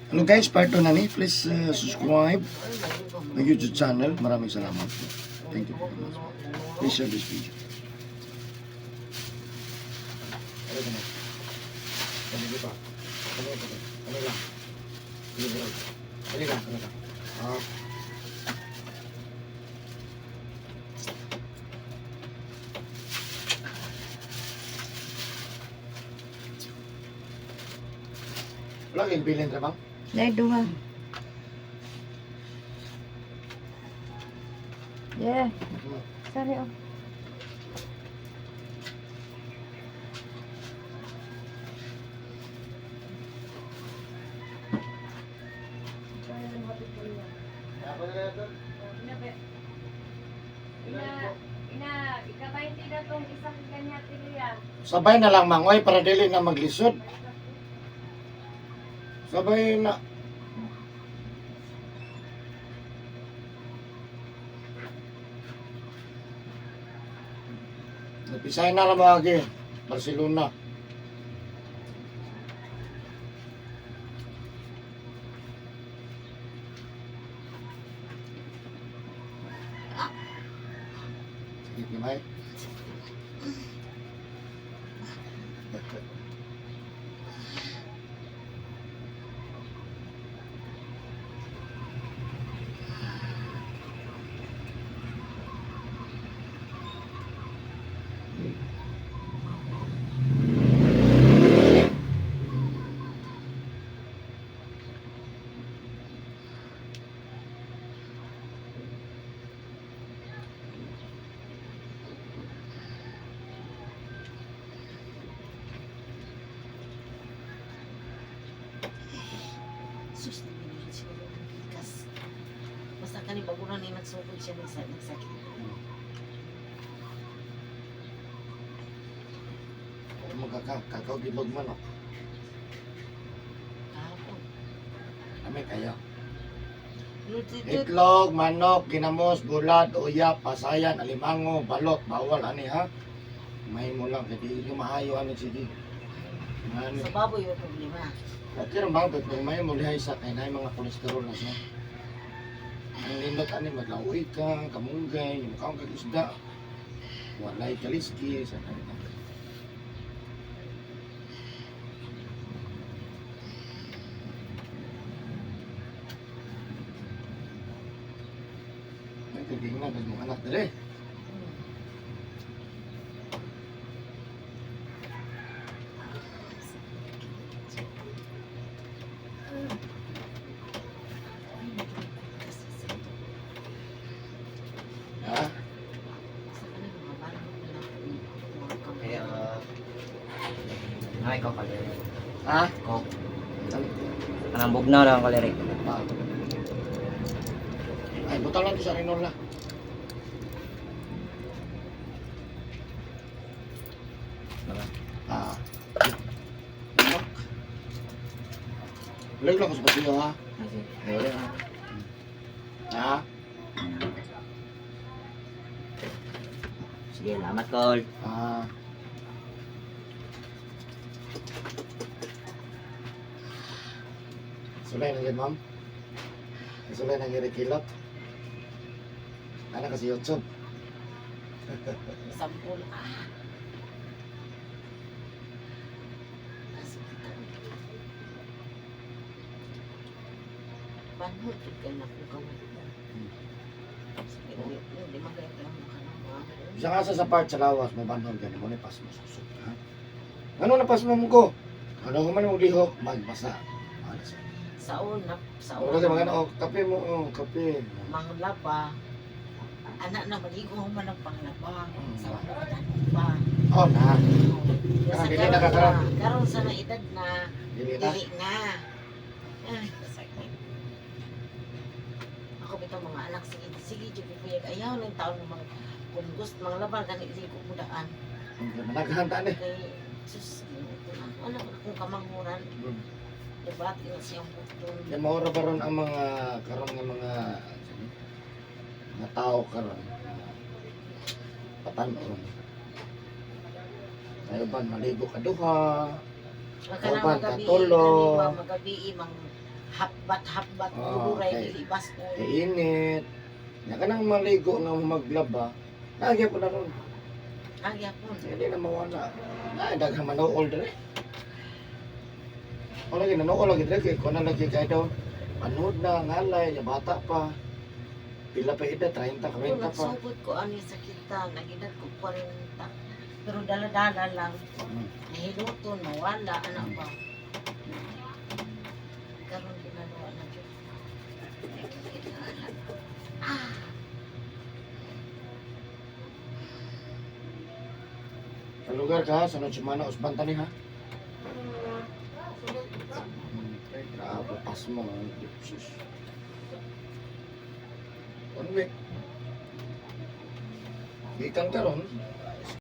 Hello guys, part 2 na ni. Please subscribe my YouTube channel. Maraming salamat po. Thank you very much. Please share this video. Wala kayong bilin, Ramang? Dahil duha. Yeah. Sorry, oh. Ina, ina, ikabayin na tong isang kanya tiliya. Sabay na lang mangoy para dili na maglisod. Sabay na. Napisay na lang mga agi. Barcelona. Sige, Kimay. Sus, naman siguro ang bigas. Basta kani bago na ni nagsugod siya nagsakit. Magkakakaw gilog man oh. Kahapon. Kami kayo. Lutidot. Itlog, manok, ginamos, bulad, uyap, pasayan, alimango, balot, bawal ani ha. May mo lang kay dili maayo ani sige. Ani. Sa baboy yung problema. Okay ra bang pero may mo lihay sa kay nay mga kolesterol na siya. Ang lindot ani maglaway ka, kamunggay, mukaon kag isda. Walay kaliski sa kanila. Ay, tignan na mong anak dere. Ha? Sa kanin mga balot na mga kamay. Kaya, ay, ko kaliri. Ha? Ko. Anang bugnaw lang kaliri. Ah. Ay, butang lang to sa Rinola. Ah. Look. Ulit lang ko sa pasiyo, ha? Ayun ha. Ha? Sige, salamat kol. Ah. Sulay na yun, ma'am. Sulay na yun, kilot. Ano kasi YouTube? Sampol. Ah. Nasakit ako. Banhod jud kay na ko gamot. Sige, di man kayo kailangan makanang mga. Bisa nga sa part sa lawas, mabanhon ka mo ni pas mo susok, ha? Ano na pas mo mo ko? Ano ko man mo lihok, magbasa. Ano siya? Sa una, sa Ano kasi mga una, ano, kape mo, oh, kape. manglaba. Anak na maligo man ang panglaba. Sa una katanong pa. Oh, na. Sa Karon, dili na karon ka karon. na, karon sa na edad na, Dili na. dili na. Ay, sakit. Ako bitaw mga anak, sige, sige, jud ko kuyag. Ayaw ng taon ng mga kung gusto mga laban gani ligo mo daan. Managhanta ni. Kay sus, Ginoo ko na. Wala ko na kung kamanghuran. Diba, tingnan siyang bukton. Kaya maura ba ron ang mga karon nga mga mga tao karon patanon. Tayo ba maligo ka duha? Kanang Uban, magabi, katulo. kani ba, magabi, mang Hapbat hapbat Oh, duray okay. dili basko. Kay init. Na kanang maligo nga maglaba, lagi po na ron. Nagyapon. Hindi na mawala. Ay, daghang manool dire. O lagi nanool lagi dire kay kuno lagi kay daw. Panood na ngalay, ya bata pa. Pila pa edad, 30, Ako 40 pa. nagsugod ko ani sa kita, nagedad ko 40. Pero dala-dala lang. Nahiluton, mawala, anak ba. Karon ginagawa na jud. Ah, Sa lugar ka, sa Noche Mana, usbanta ni ha. Grabe, pasmo. Sus. One week. Gikan ka ron.